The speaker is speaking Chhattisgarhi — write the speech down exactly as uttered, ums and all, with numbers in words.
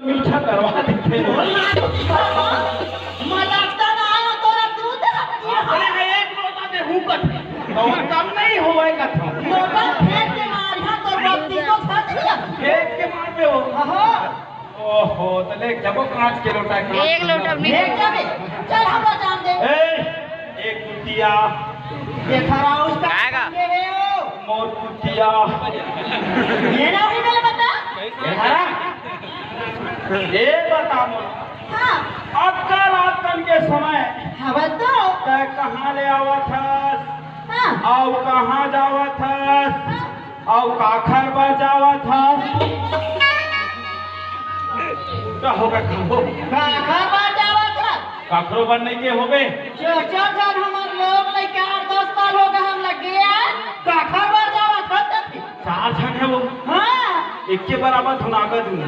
पीछा करवा देथे। मजाक तो ना आयो, तोरा दूध हट गया। अरे, मैं एक लोटा देहूं कथे, तो कम नहीं होवे कथे। लोटा फेंक के मार, यहाँ तो बत्ती को फट गया। फेंक के मार दे हो। हाँ। ओहो, तो ले जबो कांच के लोटा है, कांच एक के लोटा लोटा। नहीं। फेंक जाबे। चल, हमरा जान दे। ए, एक कुतिया। देखा रहा उसका आएगा। ये है वो। मोर कुतिया। ये ना हुई मेरे बता। ए, हरा। ए, बता मोर। हाँ। अक्का रात कन के समय हाँ, बता। तै कहाँ ले आवत हस? हाँ। अउ कहाँ जावत हस? हाँ। अउ काखर बर जावत हस? का होगा, का हो? काखर बर जावत हस? काखरो बर नहीं के होबे? जो, जो, जो हमर लोग लइका आठ दस साल हो गए हम लगे हैं, काखर बर जावत हस तब? चार झन है वो। हाँ। एक के बराबर धुनाका दूंगा।